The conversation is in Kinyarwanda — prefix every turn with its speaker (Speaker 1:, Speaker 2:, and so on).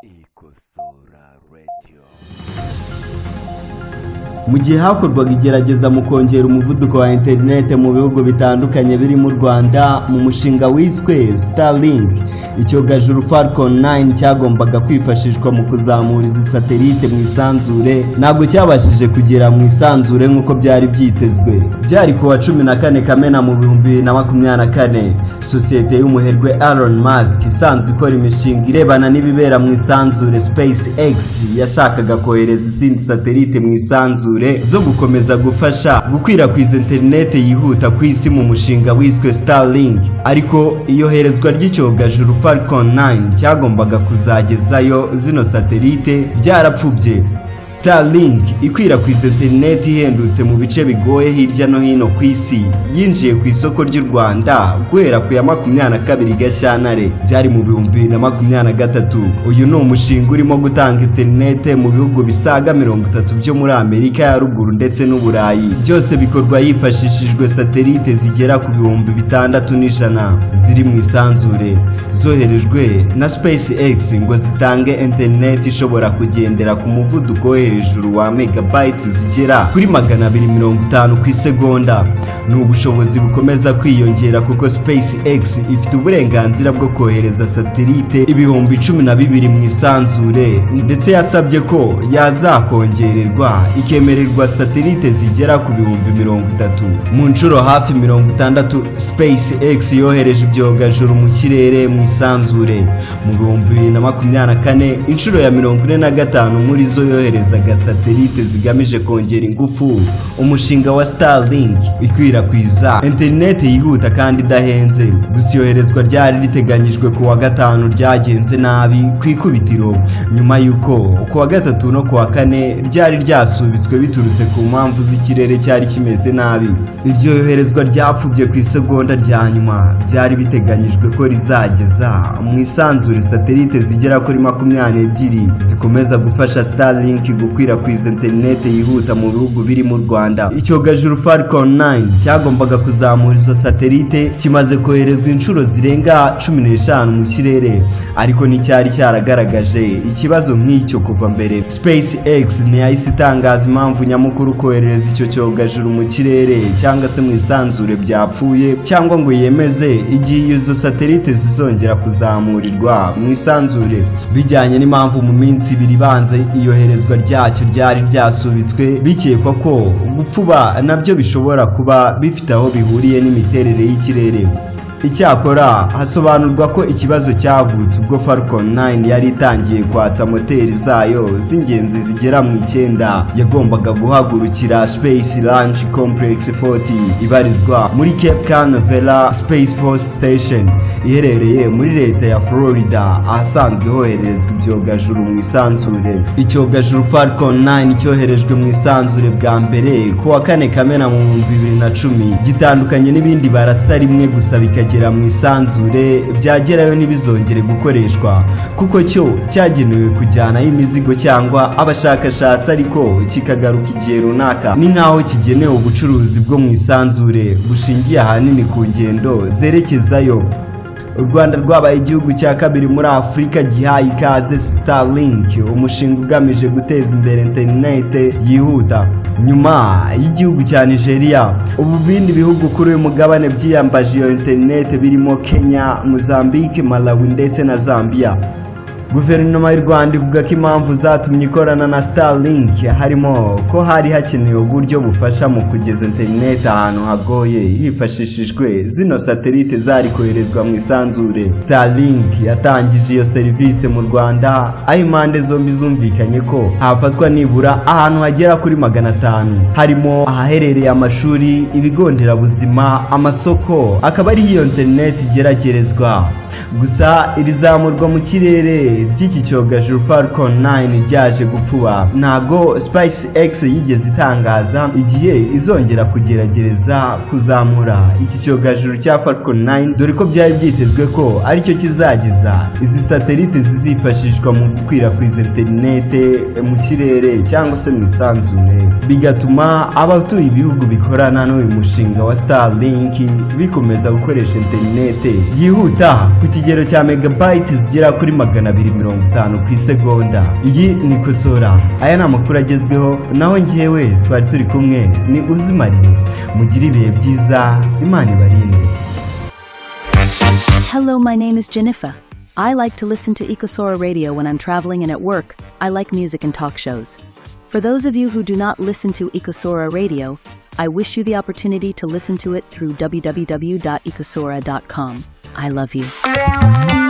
Speaker 1: Ikosora Radio.
Speaker 2: Mu gihe hakorwaga igerageza mu kongera umuvuduko wa interinete mu bihugu bitandukanye birimo u Rwanda mu mushinga wiswe Starlink, icyogajuru Falcon 9 cyagombaga kwifashishwa mu kuzamura izi satelite mu isanzure ntabwo cyabashije kugera mu isanzure nk'uko byari byitezwe. Byari ku wa 14 Kamena mu 2024. Sosiyete y'umuherwe Elon Musk isanzwe ikora imishinga irebana n'ibibera mu isanzure, SpaceX, yashakaga kohereza izindi satelite mu isanzure zo gukomeza gufasha gukwirakwiza interinete yihuta ku isi mu mushinga wiswe Starlink, ariko iyoherezwa ry'icyogajuru Falcon 9 cyagombaga kuzagezayo zino satelite ryarapfubye. Starlink ikwirakwiza interineti ihendutse mu bice bigoye hirya no hino ku isi yinjiye ku isoko ry'u Rwanda guhera ku ya 22 Gashyantare, byari mu 2023. Uyu ni umushinga urimo gutanga interinete mu bihugu bisaga 30 byo muri Amerika ya Ruguru ndetse n'Uburayi. Byose bikorwa hifashishijwe satelite zigera ku 6100 ziri mu isanzure zoherejwe na SpaceX ngo zitange interineti ishobora kugendera ku muvuduko wo hejuru wa megabytes zigera kuri 250 ku isegonda. Ni ubushobozi bukomeza kwiyongera kuko SpaceX ifite uburenganzira bwo kohereza satelite 12,000 mu isanzure, ndetse yasabye ko yazakongererwa ikemererwa satelite zigera ku 30,000. Mu nshuro hafi 60 SpaceX yohereje ibyogajuru mu kirere mu isanzure mu 2024, inshuro ya 45 muri zo yoherezaga satelite zigamije kongera ingufu umushinga wa Starlink ikwirakwiza interineti yihuta kandi idahenze. Gusa iyoherezwa ryari riteganyijwe ku wa gatanu ryagenze nabi ku ikubitiro, nyuma y'uko ku wa gatatu no ku wa kane ryari ryasubitswe biturutse ku mpamvu z'ikirere cyari kimeze nabi. Iryo yoherezwa ryapfubye ku isegonda rya nyuma. Byari biteganyijwe ko rizageza mu isanzure satelite zigera kuri 22 zikomeza gufasha Starlink gukwirakwiza interineti yihuta mu bihugu biri mu Rwanda. Icyogajuru Falcon 9 cyagombaga kuzamura izo satelite kimaze koherezwa inshuro zirenga 15 mu kirere, ariko nticyari cyaragaragaje ikibazo nk'icyo kuva mbere. SpaceX ntiyahise itangaza impamvu nyamukuru koherereza icyo cyogajuru mu kirere cyangwa se mu isanzure byapfuye, cyangwa ngo yemeze igihe izo satelite zizongera kuzamurirwa mu isanzure. Bijyanye n'impamvu mu minsi 2 ibanza iyoherezwa ryacyo ryari ryasubitswe, bikekwa ko gupfuba nabyo bishobora kuba bifite aho bihuriye n'imiterere y'ikirere. Icyakora hasobanurwa ko ikibazo cyavutse ubwo Falcon 9 yari itangiye kwatsa moteri zayo z'ingenzi zigera mu icyenda. Yagombaga guhagurukira Space Launch Complex 40 ibarizwa muri Cape Canaveral Space Force Station iherereye muri leta ya Florida, ahasanzwe hohererezwa ibyogajuru mu isanzure. Icyogajuru Falcon 9 cyoherejwe mu isanzure bwa mbere ku wa 4 Kamena mu 2010. Gitandukanye n'ibindi barasa rimwe gusa bikagera mu isanzure, byagerayo ntibizongere gukoreshwa, kuko cyo cyagenewe kujyanayo imizigo cyangwa abashakashatsi ariko kikagaruka igihe runaka. Ni nk'aho kigenewe ubucuruzi bwo mu isanzure bushingiye ahanini ku ngendo zerekezayo. U Rwanda rwabaye igihugu cya kabiri muri Afurika gihaye ikaze Starlink, umushinga ugamije guteza imbere interinete yihuta, nyuma y'igihugu cya Nigeria. Ubu bindi bihugu kuri uyu mugabane byiyambaje iyo interinete birimo Kenya, Mozambique, Malawi ndetse na Zambia. Guverinoma y'u Rwanda ivuga ko impamvu zatumye ikorana na Starlink harimo ko hari hakenewe uburyo bufasha mu kugeza interineti ahantu hagoye hifashishijwe zino satelite zari koherezwa mu isanzure. Starlink yatangije iyo serivisi mu Rwanda aho impande zombi zumvikanye ko hafatwa nibura ahantu hagera kuri 500, harimo ahaherereye amashuri, ibigo nderabuzima, amasoko, akaba ari iyo interineti igeragerezwa. Gusa iri zamurwa mu kirere ry'iki cyogajuru Falcon 9 ryaje gupfuba. Ntago SpaceX yigeze itangaza igihe izongera kugerageza kuzamura iki cyogajuru cya Falcon 9, dore ko byari byitezwe ko aricyo kizageza izi satelite zizifashishwa mu gukwirakwiza interinete mu kirere cyangwa se mu isanzure, bigatuma abatuye ibihugu bikorana n'uyu mushinga wa Starlink bikomeza gukoresha interinete yihuta ku kigero cya megabytes zigera kuri magana abiri 250 ku isegonda. Iyi ni Ikosora, aya ni amakuru agezweho. Naho njyewe twari turi kumwe ni Uzimarire. Mugire ibihe byiza, Imana ibarinde.
Speaker 1: Hello, my name is Jennifer. I like to listen to Ikosora Radio when I'm traveling and at work. I like music and talk shows. For those of you who do not listen to Ikosora Radio, I wish you the opportunity to listen to it through www.ikosora.com. I love you.